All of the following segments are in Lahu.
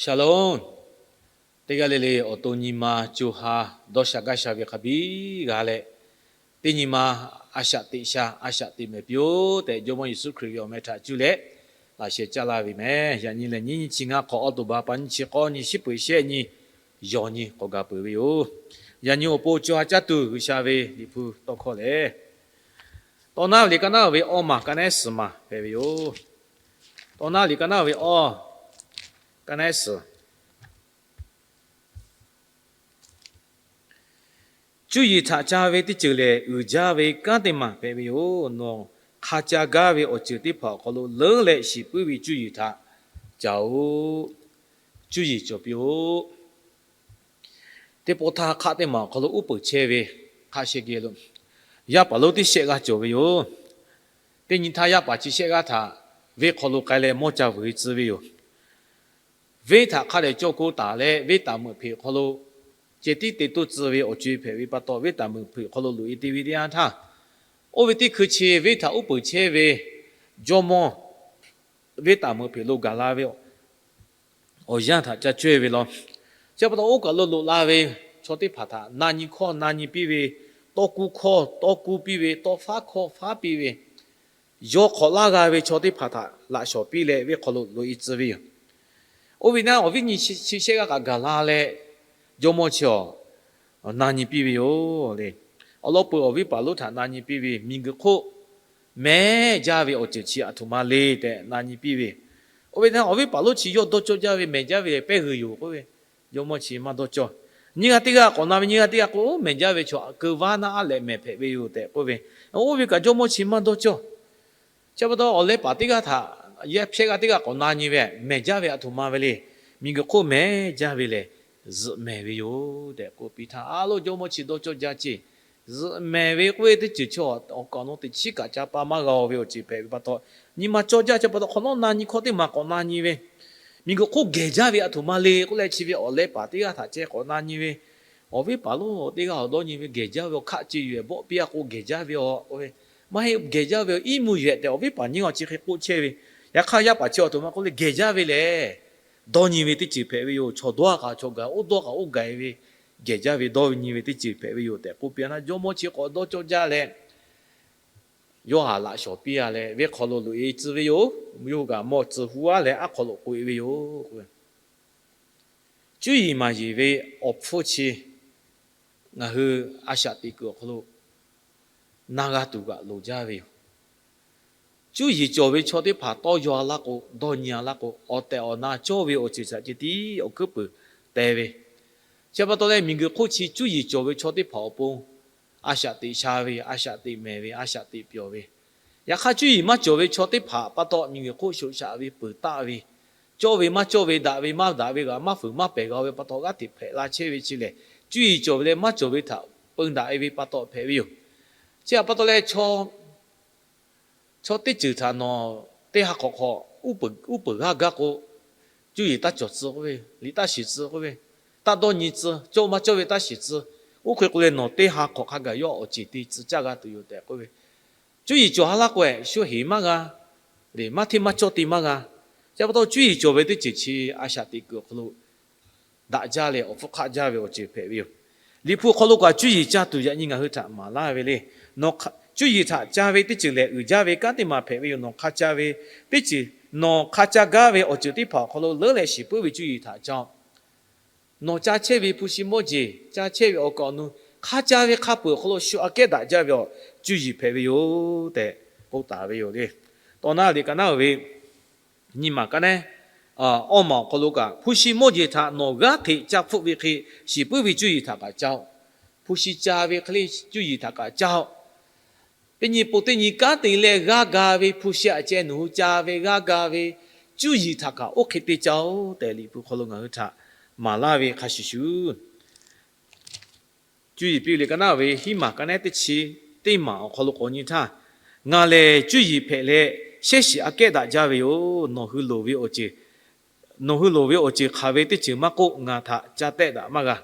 Shalom. Teˇ g'aˇ le le awˬ to nyi ma co ha dawˇ sha gaˇ sha ve hk'a biˇ g'a leh, teˇ nyi ma a shaꞈ teꞈ sha, a shaꞈ teꞈ mehˍ piˇ-oˆ tehꞈ, Jawˇmawˇ Yeˍsuˆ Hkriꞈ ve awˬ meh htaꞈ cuˇ leh laꞈ sheh caˇ laˇ ve meh. Yaꞈ nyi lehˬ, nyiˇ nyi chi ngaˇ hk'awꞈ, awˇ to ba pa nyiˇ chi k'awˇ nyi, shiˉ peuˬ shehˆ nyi, yawˬ nyi k'awꞈ ga peuˬ ve yoˬ. Yaꞈ nyi awˬ pon co ha caˇ tuˬ G'uiˬsha ve Liꞈ hpu tawˇ hkawˇ lehˬ, Tawˇ naˉ ve liꞈ ka naˉ ve awˇ maˬ ka nehˉ suhˍ maˬ hpehꞈ ve yoˬ. Tawˇ naˉ liꞈ ka naˉ ve awˇ ka nehˉ suhˍ. Cuˇ yiˍ htaꞈ ca ve teˇ ceuˬ lehˬ, uiˍ jaˇ ve kanˉ teˇ maˬ hpehꞈ ve yoˬ. Nawˬ hk'a ca gaˇ ve awˬ ceuˬ teˇ hpaˍ awˬ hk'aw lo leuˉ leh shiˍ puiˉ ve cuˇ yiˍ htaꞈ caˍ-oꞈ. Cuˇ yiˍ cawˬ piˇ-oˆ. Teˇ pawˆ htaˇ hk'aˆ teˇ maˬ awˬ hk'aw lo uˉ peunˍ chehˇ ve hk'a sheh geh lo yaˇ paˍ lonˉ teˇ shehˆ g'aˇ cawˬ ve yoˬ. Teˇ nyi htaˇ yaˇ paˍ chi shehˆ g'aˇ htaꞈ venˇ hk'aw lo k'ai leh mawˇ ca vuiˬ tcuh ve yoˬ. Venˇ htaꞈ hk'a dehꞈ cawˇ k'oˆ taˍ leh, venˇ taˍ meuꞈ hpeꞈ hk'aw lo ceh tiˉ te toˇ tcuh ve awˬ co-e hpehꞈ ve pa taw, venˇ taˍ meuꞈ hpeꞈ hk'aw lo loꞈ-e te ve teˇ yanˇ htaˇ, oˇ ve teˇ hkui chi venˇ htaꞈ uˉ peunˍ chehˇ ve jawˇmawˇ venˇ taˍ meuꞈ hpeꞈ lo gaˬ la ve awˬ yanˇ htaꞈ ca cawehˇ ve law. Chi pa taw oˇ kaˬ lo loꞈ la ve chaw teˇ hpaˍ htaꞈ na nyi hkawˇ na nyi piˇ ve, tawˇ kuˇ hkawˇ tawˇ kuˇ piˇ ve, tawˇ faˉ hkawˇ faˉ piˇ ve, yaw hk'awꞈ laˇ g'a ve chaw teˇ hpaˍ htaꞈ laꞈ shawnˍ piˇ leh venˇ hk'aw lo loꞈ-e tcuh ve yoˬ. Oˇ ve naˆ awˬ viˉ nyi chi shehˆ g'aˇ kaꞈ gaˬ la leh, jawˇmawˇ chi awˬ na nyi piˇ ve yoˬ le. Awˬ lawn peuˬ awˬ viˉ paˍ lonˉ htaꞈ na nyi piˇ ve, miˬguiˬ hk'oˆ mehˬ jaˇ ve awˬ ceuˬ chi aˬ htoꞈ ma le tehꞈ na nyi piˇ ve. Oˇ ve naˆ awˬ viˉ paˍ lonˉ chi yawˇ dawˇ cawˇ jaˇ ve mehˬ jaˇ ve lehˬ pehˇ g'uiˬ yoˬ k'oˆ ve, jawˇmawˇ chi maˇ dawˇ cawˇ. Nyiˇ g'aˇ teˇ g'aˇ k'awꞈ na ve, nyiˇ g'aˇ teˇ g'aˇ k'o, mehˬ jaˇ ve chaw keu vaˇ naˆ aˉ leh mehˬ hpehꞈ ve yoˬ tehꞈ k'oˆ ve. Oˇ ve kaꞈ jawˇmawˇ chi maˇ dawˇ cawˇ. Chi pa taw awˬ leh paˍ teˇ g'aˇ htaꞈ, yaˇ hpehˇ g'aˇ teˇ g'aˇ k'awꞈ na nyi ve, mehˬ jaˇ ve aˬ htoꞈ ma ve le. Miˬguiˬ hk'oˆ mehˬ jaˇ ve lehˬ, zuhꞈ mehˍ ve yoˬ tehꞈ k'oˆ piˇ htaˇ, a loˉ jawˇmawˇ chi dawˇ cawˇ jaˇ ceˇ. Zuhꞈ mehˍ ve k'oˆ ve teˇ ceuˬ chi awˬ kaꞈ awˬ naw teꞈ chiˉ kaꞈ ca pa maˇ g'a-o ve awˬ ceuˬ hpehꞈ ve pa taw, nyi ma cawˇ jaˇ. Chi pa taw hk'awꞈ nawˉ na nyi hkawˇ teˇ maˬ k'awꞈ na nyi ve, miˬguiˬ hk'oˆ gehˬ jaˇ ve aˬ htoꞈ ma le k'oˆ leh, chi ve awˬ leh paˍ teˇ g'aˇ htaꞈ ceh k'awꞈ na nyi ve, awˬ viˉ paˍ lonˉ teˇ g'aˇ awˬ dawˇ nyi ve, gehˬ jaˇ ve awˬ hkaˆ ce yuˬ-ehˍ bawˆ piˇ-a k'o gehˬ jaˇ ve aˬ k'oˆ ve, maˇ heˆ gehˬ jaˇ ve aˬ iˉ mvuhˇ yuˬ-ehˍ tehꞈ awˬ viˉ paˍ nyiˇ g'aˇ chi hk'e k'oˆ chehˇ ve. Yaꞈ hk'aˇ yaˇ paˍ chi aˬ htoꞈ ma k'oˆ le, gehˬ jaˇ ve lehˬ, dawˇ nyi ve teˇ ceuˬ hpehꞈ ve yoˬ. Chaw dawˇ kaꞈ chaw gaˬ, oˇ dawˇ kaꞈ oˇ gaˬ-e ve, gehˬ jaˇ ve dawˇ ve nyi ve teˇ ceuˬ hpehꞈ ve yoˬ tehꞈ k'oˆ piˇ-a htaˇ, jawˇmawˇ chi k'awꞈ dawˇ cawˇ jaˇ leh, yawˇ haꞈ laꞈ shawnˍ piˇ-a leh venˇ hk'aw lo loꞈ-e tcuh ve yoˬ. Yawˇ hui kaꞈ mawˇ tcuh huˉ-a leh aˉ hk'aw lo k'oꞈ-e ve yoˬ. Cuˇ yiˍ maˍ yeˬ ve awˬ hpfuhˇ chi ngaˬ hui a shaꞈ teꞈ kuiˬ awˬ hk'aw lo na g'a tuˬ kaꞈ loˍ jaˇ ve yoˬ. Cuˇ yiˍ cawˬ ve chaw teˇ hpaˍ tawˇ yaw-a laˇ k'o, dawˇ nyi-a laˇ k'o, awˬ tehˬ awˬ na cawˇ ve awˬ ceuˬ shaꞈ ceh tiˉ awˬ hkuiˉ puiˍ te ve. Chi pa taw leh miˬguiˬ hk'oˆ chi cuˇ yiˍ cawˬ ve chaw teˇ hpaˍ awˬ pon a shaꞈ teꞈ sha ve, a shaꞈ teꞈ mehˍ ve, a shaꞈ teꞈ pyawˬ ve. Yaꞈ hk'aˇ cuˇ yiˍ maˇ cawˬ ve chaw teˇ hpaˍ pa taw miˬguiˬ hk'oˆ shoꞈ shaꞈ ve peuˬ taˆ ve, cawˇ ve maˇ cawˇ ve, daꞈ ve maˇ daꞈ ve, g'aꞈ maˇ fuiˍ maˇ pehˬ g'a ve pa taw g'aˇ hteꞈ hpehꞈ la chehˇ ve chi lehˬ, cuˇ yiˍ cawˬ ve leh maˇ cawˬ ve htaꞈ peun daꞈ-e ve pa taw hpehꞈ ve yoˬ. Chi htaꞈ pa taw leh, chaw teˇ ceuˬ htaꞈ nawˬ teˇ ha hk'awꞈ hk'awꞈ uˉ peunˍ g'aˇ gaˇ k'o, cuˇ yiˍ taˇ cawˬ tcuh k'oˆ ve, liꞈ taˇ shiˍ tcuh k'oˆ ve, taˇ dawˇ nyi tcuh, cawˇ maˇ cawˇ ve taˇ shiˍ tcuh. Oˇ hk'e k'o leh nawˬ teˇ ha hk'awꞈ hk'a gaˬ yawˇ awˬ ceˬ te tcuh caˇ g'a tuˬ yoˬ tehꞈ k'oˆ ve. Cuˇ yiˍ cawˬ ha laˇ k'o-eh, shu heˍ maˇ g'a, maˇ hteˇ maˇ cawˇ te maˇ g'a. Chi pa taw cuˇ yiˍ cawˬ ve teˇ ceuˬ chi a shaꞈ teꞈ kuiˬ awˬ hk'aw lo daꞈ jaˇ leh awˬ hpfuhˇ hk'aˆ jaˇ ve awˬ ceuˬ hpehꞈ ve yoˬ. Liꞈ hpu awˬ hk'aw lo kaꞈ cuˇ yiˍ ca tuˬ yaꞈ nyi ngaˬ hui htaꞈ maˍ laˇ ve le. Cuˇ yiˍ htaꞈ ca ve teˇ ceuˬ lehˬ, uiˍ jaˇ ve kanˉ teˇ maˬ hpehꞈ ve yoˬ. Nawˬ hk'a ca ve teˇ ceuˬ, nawˬ hk'a ca gaˇ ve awˬ ceuˬ teˇ hpaˍ awˬ hk'aw lo leuˉ leh shiˍ puiˉ ve cuˇ yiˍ htaꞈ ca-oˬ. Nawˬ ca chehˇ ve hpu shi mawˇ jeˬ, ca chehˇ ve awˬ kaˍ awˬ nu, hk'a ca ve hk'a peuˬ awˬ hk'aw lo shu aꞈ kehˉ daꞈ jaˇ ve awˬ cuˇ yiˍ hpehꞈ ve yoˬ tehꞈ k'oˆ taˍ ve yoˬ le. Tawˇ naˉ liꞈ ka naˉ ve nyi maˬ ka nehˉ awˇ maˬ awˬ hk'aw lo kaꞈ, hpu shi mawˇ jeˬ htaꞈ nawˬ g'aˇ hteꞈ ca hpfuhˆ ve hk'e, shiˍ puiˉ ve cuˇ yiˍ htaꞈ kaꞈ ca-oˬ. Hpu shi ca ve hk'e le cuˇ yiˍ htaꞈ kaꞈ ca-oˬ. Teˇ nyi pon teˇ nyi kanˉ te leh g'aˇ ga ve hpu shi aꞈ ceh nawˬ hui ca ve g'aˇ ga ve cuˇ yiˍ htaꞈ kaꞈ oˇ hk'e te ca-oˬ tehꞈ Liꞈ hpu hk'aw lo ngaˬ hui htaꞈ maˍ laˇ ve hk'a shuˍ shuˍ, cuˇ yiˍ piˇ ve liꞈ ka naˉ ve hiˉ maˬ ka nehˉ teˇ chi teˇ maˬ awˬ hk'aw lo k'awꞈ nyi htaˇ, ngaˬ lehˬ cuˇ yiˍ hpehꞈ leh shehˉ shiˍ aꞈ kehˉ daꞈ jaˇ ve yoˬ. Nawˬ hui loˍ ve awˬ ceuˬ, nawˬ hui loˍ ve awˬ ceuˬ hk'aˬ ve teˇ ceuˬ maˇ k'oˆ, ngaˬ htaꞈ ca tehˆ daꞈ maˇ g'a.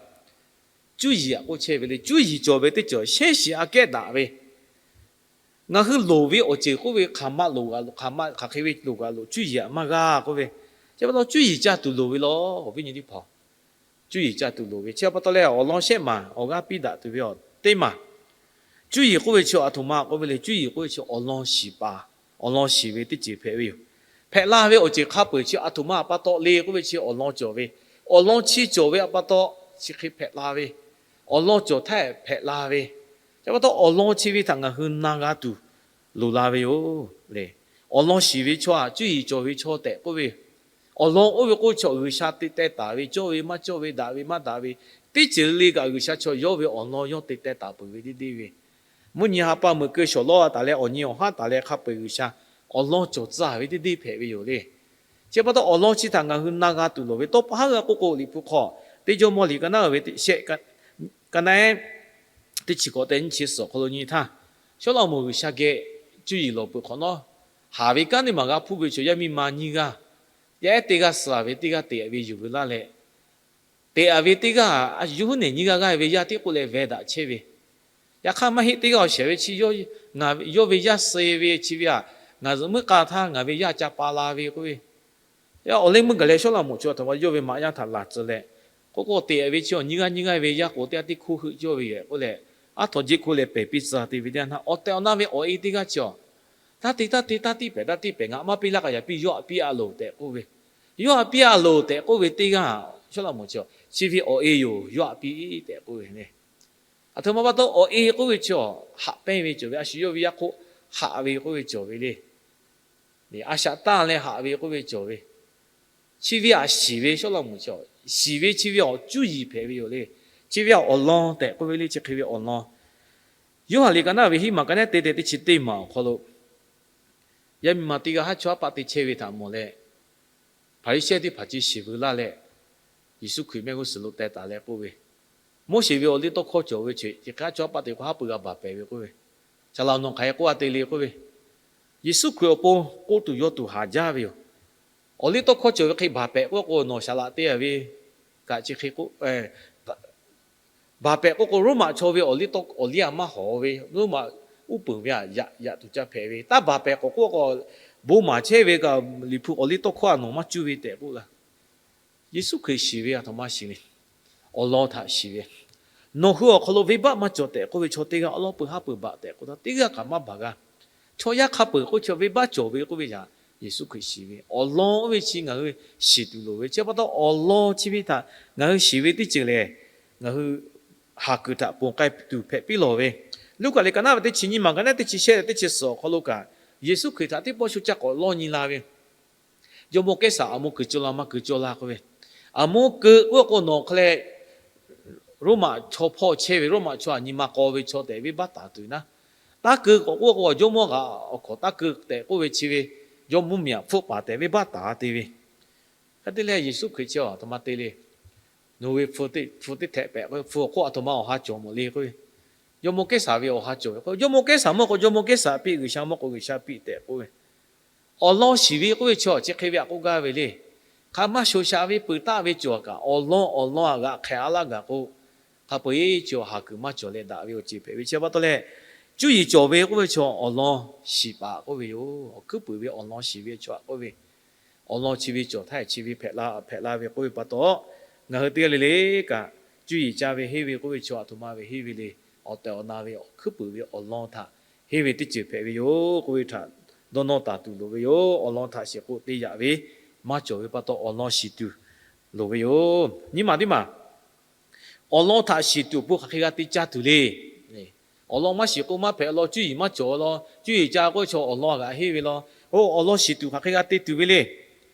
Cuˇ yiˍ aꞈ k'oˆ chehˇ ve le. Cuˇ yiˍ cawˬ ve teˇ ceuˬ shehˉ shiˍ aꞈ kehˉ daꞈ ve, ngaˬ hui loˍ ve awˬ ceuˬ k'oˆ ve hk'aˬ ma loˍ g'a loˍ, hk'aˬ ma hk'aˬ hk'e ve loˍ g'a loˍ, cuˇ yiˍ aꞈ maˇ g'a k'oˆ ve, Chi pa taw cuˇ yiˍ caˇ tuˬ loˍ ve law, awˬ viˉ nyi teˇ hpaˍ. Cuˇ yiˍ caˇ tuˬ loˍ ve chi pa taw leh awˬ lawn shehˆ maˬ awˬ g'aˇ piˇ daꞈ tuˬ ve awˬ teˇ maˬ. Cuˇ yiˍ k'oˆ ve chi aˬ htoꞈ ma k'oˆ ve le, cuˇ yiˍ k'oˆ ve chi awˬ lawn shiˍ paˍ, awˬ lawn shiˍ ve teˇ ceuˬ hpehꞈ ve yoˬ. Hpehꞈ la ve awˬ ceuˬ hk'a peuˬ chi aˬ htoꞈ ma pa taw le k'oˆ ve chi awˬ lawn cawˬ ve, awˬ lawn chi cawˬ ve pa taw chi hk'e hpehꞈ la ve, awˬ lawn cawˬ htaˇ hpehꞈ la ve, chi pa taw awˬ lawn chi ve htaꞈ ngaˬ hui na g'a tuˬ loˍ la ve yoˬ le. Awˬ lawn shiˍ ve chaw aꞈ cuˇ yiˍ cawˬ ve chaw tehꞈ k'oˆ ve, awˬ lawn oˇ ve k'oˆ chaw G'uiˬsha te teh taˍ ve, cawˇ ve maˇ cawˇ ve, daꞈ ve maˇ daꞈ ve, teˇ ceuˬ le kaꞈ G'uiˬsha chaw yawˇ ve awˬ lawn yawˇ te teh taˍ peuˬ ve deˇ deˇ ve, mvuhˇ nyi ha pa meuꞈ keu shawˍ lawˇ taˍ leh awˬ nyi awˬ haˉ taˍ leh hk'a peu-eˬ G'uiˬsha awˬ lawn cawˬ tcuh ve teˇ deˇ hpehꞈ ve yoˬ le. Chi pa taw awˬ lawn chi htaꞈ ngaˬ hui na g'a tuˬ loˍ ve tawˇ pa haˉ g'a k'oˆ k'o, Liꞈ hpu hk'aw teˇ Jawˇmawˇ liꞈ ka naˉ ve shehˆ ka naˉ ehˉ teˇ chi hkawꞈ tehꞈ nyiˇ chi suhˍ awˬ hk'aw lo nyi htaˇ, Sawˉlaꞈmonˍ G'uiˬsha geh cuˇ yiˍ lawˬ peuˬ hk'awꞈ nawˉ, haˍ ve kanˉ teˇ maˬ g'a hpuˇ ve chaw yaˇ miˇ ma nyiˇ g'aˇ, yaˇ ehˉ teˇ g'aˇ suh ve teˇ g'aˇ teꞈ ve yuˬ ve laˇ leh, teꞈ ve teˇ g'aˇ yawˇ huˉ nehˬ nyiˇ g'aˇ g'aˇ ve yaˇ tiˉ k'oˆ leh veh daꞈ chehˇ ve, yaꞈ hk'aˇ maˇ heˆ teˇ g'aˇ awˬ shehˍ ve chi, yawˇ ve yaˇ suh ve chi ve aꞈ, ngaˬ zuhꞈ muiˉ k'a htaˇ ngaˬ ve yaˇ ca pa la ve k'oˆ ve, awˬ leh meuˇ gaˬ leh Sawˉlaꞈmonˍ chi aˬ htoꞈ ma yawˇ ve maꞈ yaˇ htaꞈ laˬ tcuh leh, k'oˆ k'o teꞈ ve chi awˬ nyiˇ g'aˇ nyiˇ g'aˇ ve yaˇ k'o teˇ g'aˇ tiˉ hkoˇ heuˆ cawˇ ve yoˬ k'oˆ leh, aˉ htaw jeˆ hkoˇ leh pehˬ piˇ tcuh te ve teˇ g'aˇ htaˇ, awˬ tehˬ awˬ na ve awˬ e teˇ g'aˇ chi aˬ, taˇ te taˇ te taˇ tiˉ pehˬ taˇ tiˉ pehˬ, ngaˬ maˇ piˇ laˇ k'o yaꞈ piˇ yawˇ aꞈ piˇ a loˬ tehꞈ k'oˆ ve, yawˇ aꞈ piˇ a loˬ tehꞈ k'oˆ ve teˇ g'aˇ, Sawˉlaꞈmonˍ chi aˬ chi ve awˬ e yoˬ, yawˇ aꞈ piˇ tehꞈ k'oˆ ve le. Aˬ htoꞈ ma pa taw awˬ e k'oˆ ve chi aˬ haꞈ pehnˇ ve cawˬ ve, a shu yawˇ ve yaˇ hk'oˆ haꞈ ve k'oˆ ve cawˬ ve le. A shaꞈ tanˇ leh haꞈ ve k'oˆ ve cawˬ ve, chi ve aꞈ shiˍ ve Sawˉlaꞈmonˍ chi aˬ shiˍ ve chi ve awˬ cuˇ yiˍ hpehꞈ ve yoˬ le. Chi ve aꞈ awˬ lawn tehꞈ k'oˆ ve le, chi hk'e ve awˬ lawn. Yoˇhanˬ liꞈ ka naˉ ve hiˉ maˬ ka naˉ te tehꞈ teˇ chi teˇ maˬ awˬ hk'aw lo, yaˇ miˇ ma teˇ g'aˇ haˉ chaw haˉ paˆ te chehˇ ve htaꞈ mawˬ leh, Hpaˍriˍsehˇ teˇ hpaˍ chi shiˍ veu laˇ leh, Yeˍsuˆ Hkriꞈ mehˆ g'uˇ suhˍ lo teh taˍ leh k'oˆ ve, Moˉseˍ ve awˬliˇtawˇhkawˇ cawˬ ve chi hk'e haˉ chaw haˉ paˆ te k'o haˉ pui g'a baˬ pehˍ ve k'oˆ ve, saˍ laꞈ nawˬ hk'aˬ hk'e k'oˆ a te le k'oˆ ve, Yeˍsuˆ Hkriꞈ awˬ pon k'oˆ tuˬ yaw tuˬ haˍ jaˇ ve yoˬ. Awˬliˇtawˇhkawˇ cawˬ ve hk'e baˬ pehˍ k'oˆ k'o nawˬ saˍ laꞈ te a ve kaꞈ chi hk'e k'oˆ baˬ pehˍ k'oˆ k'o, Roˉmaꞈ chaw ve awˬ liˇ tawˇ awˬ liˇ a maˇ hawˍ ve, Roˉmaꞈ uˉ peunˍ ve a yaꞈ tuˬ ca hpehꞈ ve, taˇ baˬ pehˍ k'awꞈ k'oˆ k'o, bon maˍ chehˇ ve kaꞈ Liꞈ hpu awˬ liˇ tawˇ hkawˇ a nawˬ maˇ cuˇ ve tehꞈ k'oˆ la. Yeˍsuˆ Hkriꞈ shiˍ ve aˬ htoꞈ ma shiˍ le. Awˬ lawn htaꞈ shiˍ ve, nawˬ hui awˬ hk'aw lo venˇbaˆ maˇ cawˬ tehꞈ k'oˆ ve chaw teˇ g'aˇ awˉ lawˉ pui haˉ pui baꞈ tehꞈ k'oˆ taˇ teˇ g'aˇ kaꞈ maˇ baˬ g'a. Chaw yaˇ hk'a peuˬ k'oˆ chi venˇbaˆ cawˬ ve k'oˆ ve yaꞈ, Yeˍsuˆ Hkriꞈ shiˍ ve awˬ lawn oˇ ve chi ngaˬ hui shiˍ tuˬ loˍ ve chi pa taw awˬ lawn chi ve htaꞈ ngaˬ hui shiˍ ve teˇ ceuˬ lehˬ, ngaˬ hui haˍ kuiˬ htaꞈ ponˬ k'ai tuˬ hpehꞈ piˇ lawˬ ve. Luˉkaꞈ liꞈ ka naˉ ve teˇ chi nyiˇ maˬ ka naˉ teˇ chi shehˆ leh teˇ chi suhˍ awˬ hk'aw lo kaꞈ, Yeˍsuˆ Hkriꞈ htaꞈ teˇ pawˆ shu caˇ k'awꞈ lawˇ nyi la ve, jawˇmawˇ Kehˉsaˍ aˬ moˍ kuiˬ cawˬ la maˇ kuiˬ cawˬ la k'oˆ ve, aˬ moˍ keu k'oˆ k'o nawˬ hk'e leh Roˉmaꞈ chaw hpawˇ chehˇ ve, Roˉmaꞈ chaw aˬ nyi ma k'aw ve chaw tehꞈ venˇbaˆ taˍ tuˬ naˉ, taˇ keu k'awꞈ k'oˆ k'o jawˇmawˇ kaꞈ awˬ hkawˍ taˇ keu tehꞈ k'oˆ ve chi ve, jawˇmawˇ miˬ aꞈ hpfuhˆ paˍ tehꞈ venˇbaˆ taˍ te ve. Hk'e te leh Yeˍsuˆ Hkriꞈ chi aˬ htoꞈ ma te le. Nawˬ ve hpu teˇ hpehꞈ k'o hpu awˬ hk'oˆ aˬ htoꞈ ma awˬ ha cawˬ mawˬ le k'oˆ ve, jawˇmawˇ Kehˉsaˍ ve awˬ ha cawˬ ve k'o jawˇmawˇ Kehˉsaˍ mawˇ k'o jawˇmawˇ Kehˉsaˍ piˇ, G'uiˬsha mawˇ k'o G'uiˬsha piˇ tehꞈ k'oˆ ve, awˬ lawn shiˍ ve k'oˆ ve chi aˬ chi hk'e ve aꞈ k'oˆ gaˇ ve le. Hk'aˬ maˇ shoˍ shaꞈ ve peuˬ taˆ ve cawˬ kaꞈ awˬ lawn awˬ lawn aꞈ g'aꞈ hk'ehꞈ a laˇ gaˬ k'o, hk'a peu-eˬ chi awˬ haˍ kuiˬ maˇ cawˬ leh daꞈ ve awˬ ceuˬ hpehꞈ ve chi pa taw leh, cuˇ yiˍ cawˬ ve k'oˆ ve chi awˬ lawn shiˍ paˍ k'oˆ ve yoˬ. Awˬ hkuiˉ puiˍ ve awˬ lawn shiˍ ve chaw aꞈ k'oˆ ve, awˬ lawn chi ve cawˬ htaˇ chi ve hpehꞈ la hpehꞈ la ve k'oˆ ve pa taw, ngaˬ hui teˇ g'aˇ le le kaꞈ cuˇ yiˍ ca ve henˇ ve k'oˆ ve chi aˬ htoꞈ ma ve henˇ ve le. Awˬ tehˬ awˬ na ve awˬ hkuiˉ puiˍ ve awˬ lawn htaꞈ henˇ ve teˇ ceuˬ hpehꞈ ve yoˬ k'oˆ ve htaꞈ dawˇ nawˇ taˍ tuˬ loˍ ve yoˬ. Awˬ lawn htaꞈ shiˍ k'o te yaꞈ ve maˇ cawˬ ve pa taw awˬ lawn shiˍ tuˬ loˍ ve yoˬ. Nyi maˬ teˇ maˬ, awˬ lawn htaꞈ shiˍ tuˬ awˬ pon hk'aˬ hk'e g'a te caˇ tuˬ le. Awˬ lawn maˇ shiˍ k'o maˇ hpehꞈ law, cuˇ yiˍ maˇ cawˬ law, cuˇ yiˍ ca k'oˆ ve chaw awˬ lawn g'aꞈ henˇ ve law. Oˇ awˬ lawn shiˍ tuˬ hk'aˬ hk'e g'a te tuˬ ve le.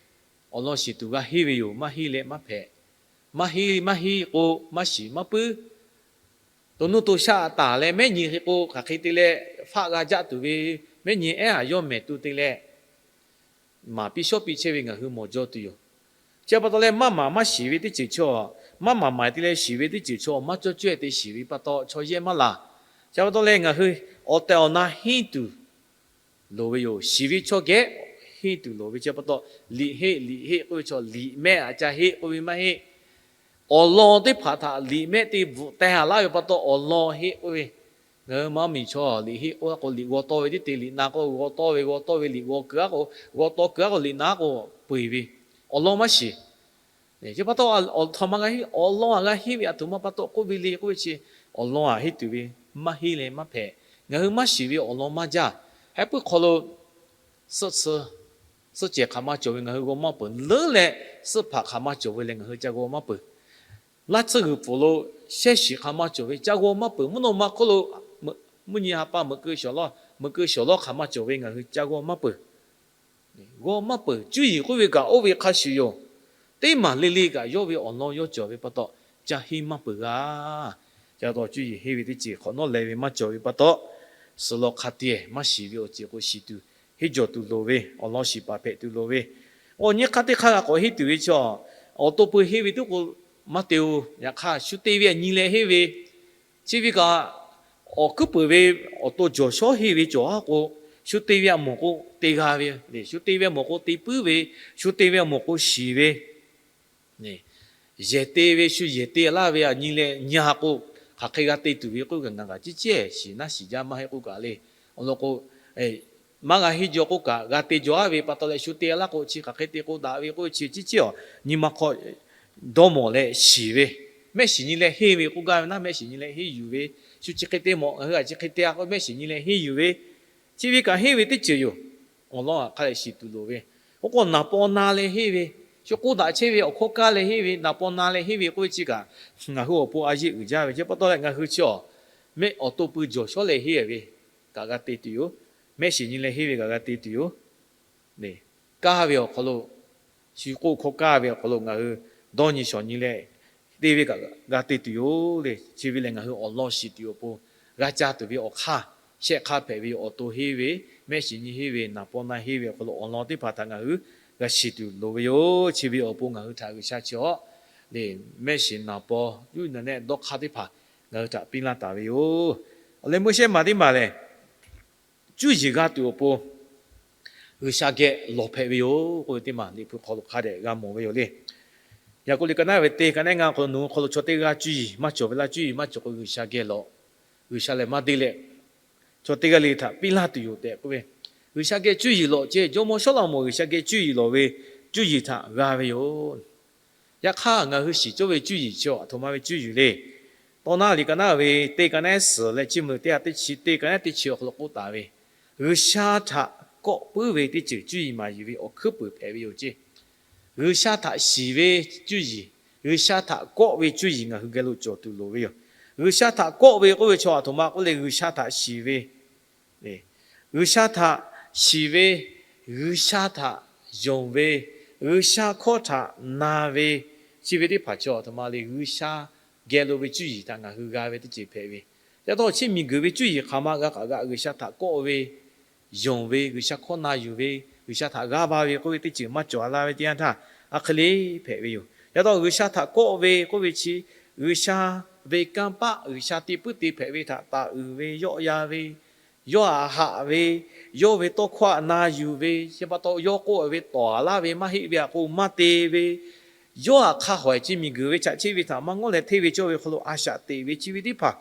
Awˬ lawn shiˍ tuˬ g'a henˇ ve yoˬ. Maˇ henˇ leh maˇ hpehꞈ. Maˇ henˇ, maˇ henˇ k'o maˇ shiˍ maˇ puiˉ. To nuˇ to shaˆ taˍ leh mehˉ nyi hk'e k'o hk'aˬ hk'e te leh faˆ g'a jaˆ tuˬ ve, mehˉ nyi ehˉ aꞈ yawˇ mehˍ tu te leh maˍ piˇ shawˉ piˇ chehˇ ve ngaˬ hui mawˬ jaw tuˬ yoˬ. Chi pa taw leh maˇ maˍ maˇ shiˍ ve teˇ ceuˬ chaw, maˇ maˍ maˍ te leh shiˍ ve teˇ ceuˬ chaw maˇ cawˇ cawehˇ te shiˍ ve pa taw chaw yehˇ maˇ laˬ. Chi pa taw leh ngaˬ hui awˬ tehˬ awˬ na henˇ tuˬ loˍ ve yoˬ. Shiˍ ve chaw geh henˇ tuˬ loˍ ve chi pa taw, liꞈ heˆ liꞈ heˆ k'oˆ ve chaw liꞈ mehˆ aꞈ ca heˆ k'oˆ ve maˇ heˆ. Awˬ lawn teˇ hpaˍ htaꞈ liꞈ mehˆ te bvuhꞈ teh a laˇ ve pa taw awˬ lawn heˆ k'oˆ ve. Ngaˬ hui maˇ miˬ chaw liꞈ heˆ k'oˆ a k'o liꞈ g'aw tawˇ ve tiˉ te liꞈ na k'o g'aw tawˇ ve, g'aw tawˇ ve liꞈ g'aw keu a k'o, g'aw taw keu a k'o liꞈ na k'o peu eˬ ve Awˬ lawn maˇ shiˍ. Chi pa taw, awˬ lawn aꞈ g'a henˇ ve aˬ htoꞈ ma pa taw k'oˆ ve le k'oˆ ve chi, awˬ lawn aꞈ henˇ tuˬ ve maˇ henˇ leh maˇ hpehꞈ. Ngaˬ hui maˇ shiˍ ve awˬ lawn maˇ jaˇ. Heh puiˉ hk'aw lo suhˆ cehˬ hk'aˬ ma cawˬ ve ngaˬ hui g'aw maˇ peuˬ leuˉ leh, suhˆ hpaꞈ hk'aˬ ma cawˬ ve leh ngaˬ hui ca g'aw maˇ peuˬ. Laˇ tsuhˇ g'uiˬ pfuhˍ lo shehˇ shiˍ hk'aˬ ma cawˬ ve ca g'aw maˇ peuˬ. Mvuhˇ naw ma hk'oˆ lo mvuhˇ nyi ha pa meuꞈ keu shawˍ lawˇ, meuꞈ keu shawˍ lawˇ hk'aˬ ma cawˬ ve ngaˬ hui ca g'aw maˇ peuˬ. G'aw maˇ peuˬ. Cuˇ yiˍ k'oˆ ve kaꞈ oˇ ve hk'a shuˍ yoˬ. Teˇ maˬ le le kaꞈ yawˇ ve awˬ lawn yawˇ cawˬ ve pa taw, ca henˇ maˇ peuˬ g'a. Ca taw cuˇ yiˍ henˇ ve teˇ ceuˬ hk'awꞈ nawˉ leh ve maˇ cawˬ ve pa taw, suhˍ law hk'a tiˉ maˇ shiˍ ve awˬ ceuˬ k'o shiˍ tuˬ, henˇ jawˬ tuˬ loˍ ve, awˬ lawn shiˍ paˍ hpehꞈ tuˬ loˍ ve. Awˬ nyi hk'aˇ teˇ hk'aˇ g'a k'awꞈ henˇ tuˬ ve chi, awˬ to peu henˇ ve tiˉ k'o maˇ te-o. Yaꞈ hk'aˇ shu te ve aꞈ nyi leh henˇ ve, chi ve kaꞈ awˬ hkuiˉ peuˍ ve awˬ to jawˬ shawˉ henˇ ve cawˬ a k'o, shu te ve aꞈ mawˬ k'o te g'a ve le. Shu te ve aꞈ mawˬ k'o te puiˉ ve, shu te ve aꞈ mawˬ k'o shiˍ ve, yehˬ te ve shu yehˬ te laˇ ve aꞈ nyi leh nyi a k'o, hk'aˬ hk'e g'a te tuˬ ve k'oˆ kaꞈ ngaˬ kaꞈ ciˉ ciˉ shiˍ naˉ shiˍ jaˇ maˇ heˆ k'oˆ kaꞈ le. Awˬ lawn k'o, maˇ g'a henˇ jaw k'oˆ kaꞈ g'a te jaw aˉ ve pa taw leh shu te laˇ k'o chi hk'aˬ hk'e te k'o daꞈ ve k'oˆ ve chi ciˉ ciˉ awˬ nyi ma hk'aw dawˇ mawˬ leh shiˍ ve, mehˆ shiˍ nyi leh henˇ ve k'oˆ gaˇ ve naˉ, mehˆ shiˍ nyi leh henˇ yuˬ ve, shu chi hk'e te mawˬ ngaˬ hui a chi hk'e te a k'o mehˆ shiˍ nyi leh henˇ yuˬ ve, chi ve kaꞈ henˇ ve teˇ ceuˬ yoˬ. Awˬ lawn aꞈ hk'a leh shiˍ tuˬ loˍ ve, oˇ k'o naˍ paw na leh henˇ ve, shu k'oˆ daꞈ chehˇ ve awˬ hkawˇ kaˇ leh henˇ ve, naˍ paw na leh henˇ ve k'oˆ ve chi kaꞈ, ngaˬ hui awˬ pon a yeˆ uiˍ jaˇ ve chi pa taw leh ngaˬ hui chi a mehˆ awˬ to peu jawˬ shawˉ leh henˇ ve kaꞈ g'a te tuˬ yoˬ. Mehˆ shiˍ nyi leh henˇ ve kaꞈ g'a te tuˬ yoˬ. Kaˇ ve awˬ hk'aw lo, shu k'oˆ hkawˇ kaˇ ve awˬ hk'aw lo ngaˬ hui dawˇ nyi shawˍ nyi leh te ve kaꞈ g'a te tuˬ yoˬ le. Chi ve lehˬ ngaˬ hui awˬ lawn shiˍ tuˬ awˬ pon g'a ca tuˬ ve awˬ hk'aˇ, shehˆ hk'aˇ hpehꞈ ve yoˬ. Awˬ to henˇ ve, mehˆ shiˍ nyi henˇ ve, naˍ paw na henˇ ve awˬ hk'aw lo awˬ lawn teˇ hpaˍ htaꞈ ngaˬ hui g'a shiˍ tuˬ loˍ ve yoˬ. Chi ve awˬ pon ngaˬ hui htaꞈ G'uiˬsha chi awˬ le, mehˆ shiˍ naˍ paw yuˇ na nehˆ dawˇ hk'aˇ teˇ hpaˍ ngaˬ hui htaꞈ piˇ laˇ taˍ ve yoˬ. Awˬ leh meuˇ shehˉ maˬ teˇ maˬ lehˬ, cuˇ yiˍ g'a tuˬ awˬ pon G'uiˬsha geh lawˬ hpehꞈ ve yoˬ k'oˆ ve teˇ maˬ Liꞈ hpu hk'aw lo hk'a dehꞈ g'a mawˬ ve yoˬ le. Yaˍkoˆ liꞈ ka naˉ ve teˇ ka naˉ ngaˇ hk'aw lo nawˬ hui hk'aw lo chaw teˇ g'aˇ cuˇ yiˍ maˇ cawˬ ve laˇ. Cuˇ yiˍ maˇ cawˬ k'o G'uiˬsha geh lawˬ. G'uiˬsha lehˬ maˇ deˇ leh, chaw teˇ g'aˇ le htaꞈ piˇ laˇ tuˬ yoˬ tehꞈ k'oˆ ve. G'uiˬsha geh cuˇ yiˍ lawˬ ceh, jawˇmawˇ Sawˉlaꞈmonˍ G'uiˬsha geh cuˇ yiˍ lawˬ ve, cuˇ yiˍ htaꞈ g'a ve yoˬ. Yaꞈ hk'aˇ ngaˬ hui shiˍ cawˇ ve cuˇ yiˍ chi aˬ htoꞈ ma ve cuˇ yiˍ le. Tawˇ naˉ liꞈ ka naˉ ve teˇ ka naˉ suhˍ leh chiˇ mvuh teˇ ha teˇ chi teˇ ka naˉ teˇ chi awˬ hk'aw lo k'oˆ taˍ ve, G'uiˬsha htaꞈ kawˆ puiˉ ve teˇ ceuˬ cuˇ yiˍ maˍ yiˍ ve awˬ hkuiˉ puiˍ hpehꞈ ve yoˬ ceˇ. G'uiˬsha htaꞈ shiˍ ve cuˇ yiˍ, G'uiˬsha htaꞈ kawˆ ve cuˇ yiˍ ngaˬ hui geh lo cawˬ tuˬ loˍ ve yoˬ. G'uiˬsha htaꞈ kawˆ ve k'oˆ ve chaw aˬ htoꞈ ma k'oˆ le, G'uiˬsha htaꞈ shiˍ ve, G'uiˬsha htaꞈ shiˍ ve, G'uiˬsha htaꞈ yonˍ ve, G'uiˬsha hkawˇ htaꞈ na ve, chi ve teˇ hpaˍ chaw aˬ htoꞈ ma le, G'uiˬsha geh lo ve cuˇ yiˍ htaꞈ ngaˬ hui g'a ve teˇ ceuˬ hpehꞈ ve. Yaꞈ taw chi miˬguiˬ ve cuˇ yiˍ hk'aˬ ma g'a kaꞈ g'a G'uiˬsha htaꞈ kawˆ ve, yonˍ ve, G'uiˬsha hkawˇ na yuˬ ve, G'uiˬsha htaꞈ g'aˇ va ve k'oˆ ve teˇ ceuˬ maˇ cawˬ a laˇ ve teˇ yanˇ htaˇ, a hk'e le hpehꞈ ve yoˬ. Yaꞈ taw G'uiˬsha htaꞈ kawˆ ve k'oˆ ve chi, G'uiˬsha ve kanˇ paˆ, G'uiˬsha te puiˉ te hpehꞈ ve htaꞈ taˍ uiˍ ve, yawˆ yan ve, yawˇ htaꞈ haꞈ ve, yawˇ ve tawˇ hkawˇ htaꞈ na yuˬ ve, chi pa taw yawˇ k'oˆ ve tawˍ laˇ ve maˇ heˆ ve htaꞈ k'o maˇ te ve, yawˇ htaꞈ hk'a hawehˬ chi miˬguiˬ ve chaꞈ cheˆ ve htaꞈ maˇ ngawˉ leh hteˇ ve cawˇ ve hk'aw lo a shaꞈ teꞈ ve chi ve teˇ hpaˍ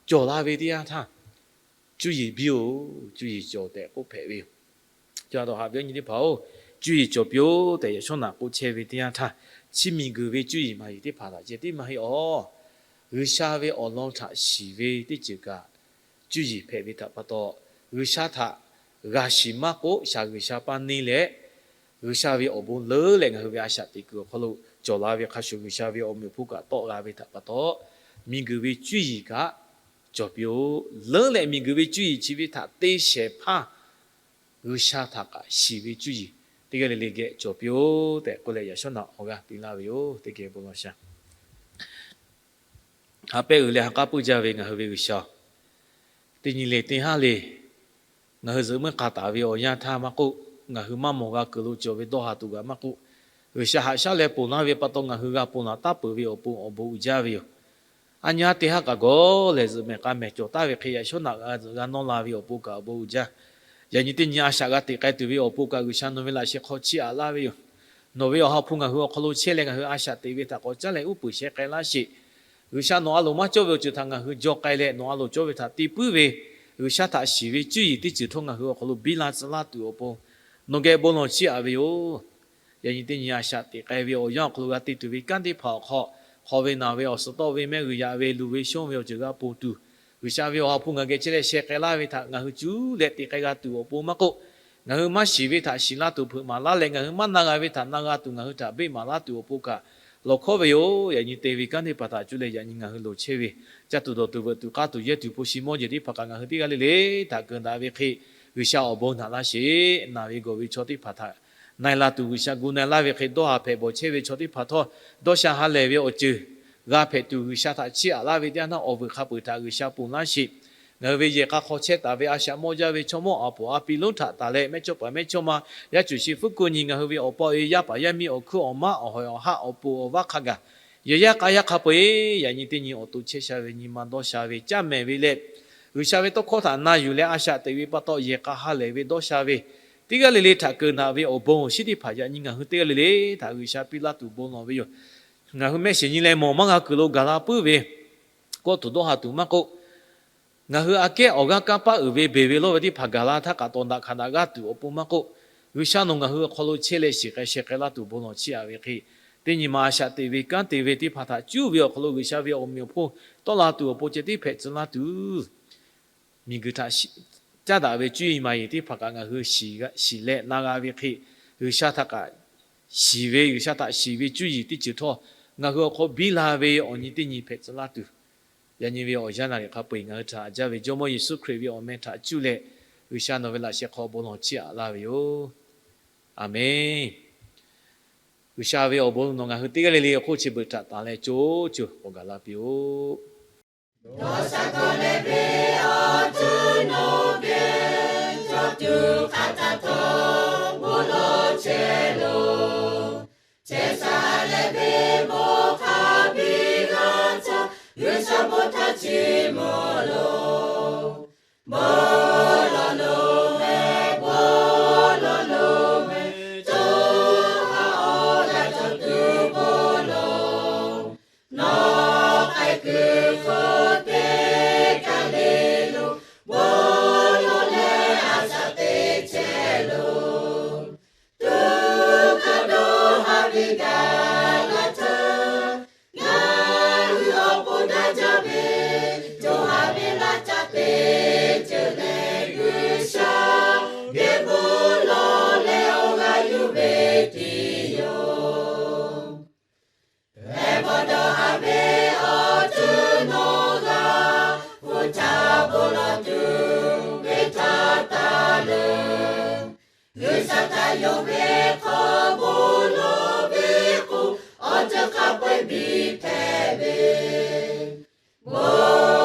cawˬ la ve teˇ yanˇ htaˇ, cuˇ yiˍ biˇ-oˬ, cuˇ yiˍ cawˬ tehꞈ k'oˆ hpehꞈ ve yoˬ. Chi pa taw haꞈ ve awˬ nyi teˇ hpaˍ-oˬ, cuˇ yiˍ cawˬ piˇ-oˆ tehꞈ yaꞈ shawˉ naꞈ k'oˆ chehˇ ve teˇ yanˇ htaˇ, chi miˬguiˬ ve cuˇ yiˍ maˍ yiˍ teˇ hpaˍ htaꞈ ceh tiˉ maˇ heˆ awˬ. G'uiˬsha ve awˬ lawn htaꞈ shiˍ ve teˇ ceuˬ kaꞈ, cuˇ yiˍ hpehꞈ ve htaꞈ pa taw, G'uiˬsha htaꞈ g'a shiˍ maˇ k'oˆ, shaˍ G'uiˬsha paˇ neˇ leh, G'uiˬsha ve awˬ bon leuˉ leh ngaˬ hui ve a shaꞈ teꞈ kuiˬ awˬ hk'aw lo cawˬ la ve hk'a shuˍ, G'uiˬsha ve awˬ meꞈ awˬ hponˇ kaꞈ tawˆ g'a ve htaꞈ pa taw, miˬguiˬ ve cuˇ yiˍ kaꞈ cawˬ piˇ-oˆ. Leuˉ leh miˬguiˬ ve cuˇ yiˍ chi ve htaꞈ te shehˍ hpaˇ G'uiˬsha htaꞈ kaꞈ shiˍ ve cuˇ yiˍ teˇ g'aˇ le le geh cawˬ piˇ-oˆ tehꞈ k'oˆ leh, yaꞈ shawˉ naꞈ awˬ g'aˇ piˇ laˇ ve yoˬ. Teˇ geh bon lawˬ shaˍ. Ha pehˇ uiˍ leh ha k'aˉ puiˇ jaˇ ve ngaˬ hui ve G'uiˬsha, teˇ nyi le teˇ haˉ le ngaˬ hui zuhꞈ meuˇ k'a taˍ ve awˬ yanˇ htaˇ maˇ k'oˆ, ngaˬ hui maˇ mawˬ g'a kuiˬ lo cawˬ ve dawˇ ha tuˬ kaꞈ maˇ k'oˆ, G'uiˬsha haꞈ shaˉ leh ponˬ laˇ ve pa taw ngaˬ hui g'a ponˬ laˬ taˉ peuˬ ve awˬ pon awˬ bon uiˍ jaˇ ve yoˬ. A nyi teˇ haˉ kaꞈ gawˬ lehˬ zuhꞈ mehˍ k'a mehˍ cawˬ taˍ ve hk'e yaꞈ shawˉ naꞈ g'a zuhꞈ g'a nawˇ la ve awˬ pon kaꞈ awˬ bon uiˍ jaˇ. Yaꞈ nyi teˇ nyi a shaꞈ g'a teꞈ k'ai tuˬ ve awˬ pon kaꞈ G'uiˬsha nawˬ ve laꞈ sheh hk'aw chiˇ aꞈ laˇ ve yoˬ. Nawˬ ve awˬ ha hpu ngaˬ hui awˬ hk'aw lo chehˇ leh ngaˬ hui a shaꞈ teꞈ ve htaꞈ k'awꞈ caˉ leh uˉ peunˍ sheh k'ai laˇ sheˍ. G'uiˬsha nawˬ a loˍ maˇ cawˇ ve awˬ ceuˬ htaꞈ ngaˬ hui jaw k'ai leh nawˬ a loˍ cawˇ ve htaꞈ te puiˉ ve, G'uiˬsha htaꞈ shiˍ ve cuˇ yiˍ teˇ ceuˬ htawˇ ngaˬ hui awˬ hk'aw lo biˇ la tcuh laˇ tuˬ awˬ pon nawˬ geh bon lawˬ chiˇ aꞈ ve yoˬ. Yaꞈ nyi teˇ nyi a shaꞈ teꞈ k'ai ve awˬ yanˇ awˬ hk'aw lo g'a te tuˬ ve kanˉ teˇ hpaˍ awˬ hk'aw, hk'aw ve naˬ ve awˬ suhˍ tawˆ ve mehˆ g'uiˬ yaꞈ ve luˬ ve shonˇ ve awˬ ceuˬ g'a ponˬ tuˬ, G'uiˬsha ve awˬ ha hpu ngaˬ geh chehˇ leh sheh k'ai laˇ ve htaꞈ ngaˬ hui cuˉ leh te k'ai g'a tuˬ awˬ pon maˇ k'oˆ, ngaˬ hui maˇ shiˍ ve htaꞈ shiˍ laˇ tuˬ hpeuꞈ maˍ laˇ leh, ngaˬ hui maˇ na g'a ve htaꞈ na g'a tuˬ ngaˬ hui htaꞈ beˆ maˍ laˇ tuˬ awˬ pon kaꞈ lawˬ hkawˉ ve yoˬ. Yaꞈ nyi te ve kanˉ teˇ hpaˍ htaꞈ cuˇ leh yaꞈ nyi ngaˬ hui loˍ chehˇ ve caˇ tuˬ dawˬ tuˬ veuꞈ tuˬ k'aˇ tuˬ yehˇ tuˬ hpu shi mawˇ jeˬ teˇ hpaˍ kaꞈ ngaˬ hui teˇ g'aˇ le le htaꞈ keunˍ daꞈ ve hk'e, G'uiˬsha awˬ bon naꞈ laˇ sheˍ. Naˬ ve gawˬ ve chaw teˇ hpaˍ htaꞈ na e la tuˬ, G'uiˬsha gu na e laˇ ve hk'e dawˇ haˍ hpehꞈ bawˬ chehˇ ve chaw teˇ hpaˍ htawˇ, dawˇ sha ha lehˬ ve awˬ ceuˬ g'a hpehꞈ tuˬ G'uiˬsha htaꞈ chiˇ aꞈ laˇ ve teˇ yanˇ awˬ vuiˬ hk'a peu-eˬ htaꞈ G'uiˬsha ponˬ laˇ sheˍ. Ngaˬ hui ve yehˬ k'a hk'aw chehˇ taˍ ve a shaꞈ mawˇ jaˇ ve chaw mawˇ a poˍ a pi lonˉ htaꞈ tanˬ leh, mehˇchawˇ paˍ mehˇchawˇma, yaˇ cuˬ shi fuˉ kuˆ nyi ngaˬ hui ve awˬ pa awˬ e, yaˇ paˍ yaˇ miˇ, awˬ hkuiˇ awˬ maˉ, awˬ hawehˬ awˬ haˆ, awˬ poˍ awˬ vaˇ hk'a gaˬ, yehˬ yaˇ k'a yaˇ hk'a peu-eˬ yaꞈ nyi teˇ nyi awˬ to chehˇ sha ve nyi ma dawˇ sha ve caˇ mehˍ ve leh, G'uiˬsha ve tawˇ hkawˇ htaꞈ na yuˬ leh a shaꞈ teꞈ ve pa taw yehˬ k'a ha lehˬ ve dawˇ sha ve teˇ g'aˇ le le htaꞈ keunˍ daꞈ ve awˬ bon awˬ shinˉ teˇ hpaˍ yaꞈ nyi ngaˬ hui teˇ g'aˇ le le htaꞈ G'uiˬsha piˇ laˇ tuˬ bon lawˬ ve yoˬ. Ngaˬ hui mehˆ shiˍ nyi leh mawˬ maˇ g'a kuiˬ lo gaˬ la puiˉ ve kawˆ tuˬ dawˇ ha tuˬ maˇ k'oˆ, ngaˬ hui aꞈ kehˉ awˬ g'aˇ kanˇ paˆ uiˍ ve beˬ ve lawˇ ve teˇ hpaˍ gaˬ la htaˇ kaꞈ tawˍ daꞈ hkanˍ daꞈ g'aˇ tuˬ awˬ pon maˇ k'oˆ, G'uiˬsha nawˬ ngaˬ hui awˬ hk'aw lo chehˇ leh shiˍ k'ai sheh k'ai laˇ tuˬ bon lawˬ chiˇ aꞈ ve hk'e, teˇ nyi ma a shaꞈ teꞈ ve kanˉ te ve teˇ hpaˍ htaꞈ cuˇ ve awˬ hk'aw lo G'uiˬsha ve awˬ meꞈ awˬ hponˇ tawˆ la tuˬ awˬ pon ceh tiˉ hpehꞈ tcuh laˇ tuˬ, miˬguiˬ htaꞈ caˉ daꞈ ve cuˇ yiˍ maˍ yiˍ teˇ hpaˍ kaꞈ ngaˬ hui shiˍ leh na g'a ve hk'e, G'uiˬsha htaꞈ kaꞈ shiˍ ve, G'uiˬsha htaꞈ shiˍ ve cuˇ yiˍ teˇ ceuˬ htawˇ, ngaˬ hui awˬ hk'aw biˇ la ve awˬ nyi teˇ nyi hpehꞈ tcuh laˇ tuˬ, yaꞈ nyi ve awˬ yanˇ naˍ riˍ hk'a peu-eˬ ngaˬ hui htaꞈ haꞈ jaˇ ve Jawˇmawˇ Yeˍsuˆ Hkriꞈ ve awˬ meh htaꞈ cuˇ leh, G'uiˬsha nawˬ ve laꞈ sheh hk'aw bon lawˬ chiˇ aꞈ laˇ ve yoˬ. Aˬmenˍ. G'uiˬsha ve awˬ bon nawˬ ngaˬ hui teˇ g'aˇ le le awˬ hk'oˆ chi beuꞈ htaꞈ tanˬ leh co co k'awꞈ gaˬ la piˇ-oˆ. Dawˇ sha gaw leh ve awˬ tuˬ nawˬ geh, chaw tuˬ hk'a htaꞈ htawˇ bon lawˬ chehˇ loˬ. Chehˇ sha leh ve bon hk'a biˇ g'a caˇ, G'uiˬsha bon htaˇ chi mawˬ loˬ. Bon lawˬ loˬ meh, bon lawˬ loˬ meh, co ha awˬ g'aˇ chaw tuˬ bon lawˬ. Nawˬ k'ai kuiˬ hk'oˆ teˇ kaˬ le lo, bon lawˬ leh a shaꞈ teꞈ chehˇ loˬ. Tuꞈ hk'aˇ dawˇ haˍ ve gaˬ la htaˇ, ngaˬ hui awˬ pon daꞈ jaˇ ve co ha ve laˇ caꞈ teˇ ceuˬ leh G'uiˬsha geh bon lawˬ leh awˬ g'aˇ yuˬ ve tiˉ yoˬ. Leh bawˇ dawˇ haˍ ve awˬ tuˬ nawˬ g'a, hpu htaꞈ bon lawˬ tuˬ ve htaꞈ taˍ leuˬ. G'uiˬsha htaꞈ yonˍ ve hk'aw bon lawˬ ve k'o, awˬ ceuˬ hk'a peu-eˬ biˇ hpehꞈ ve bon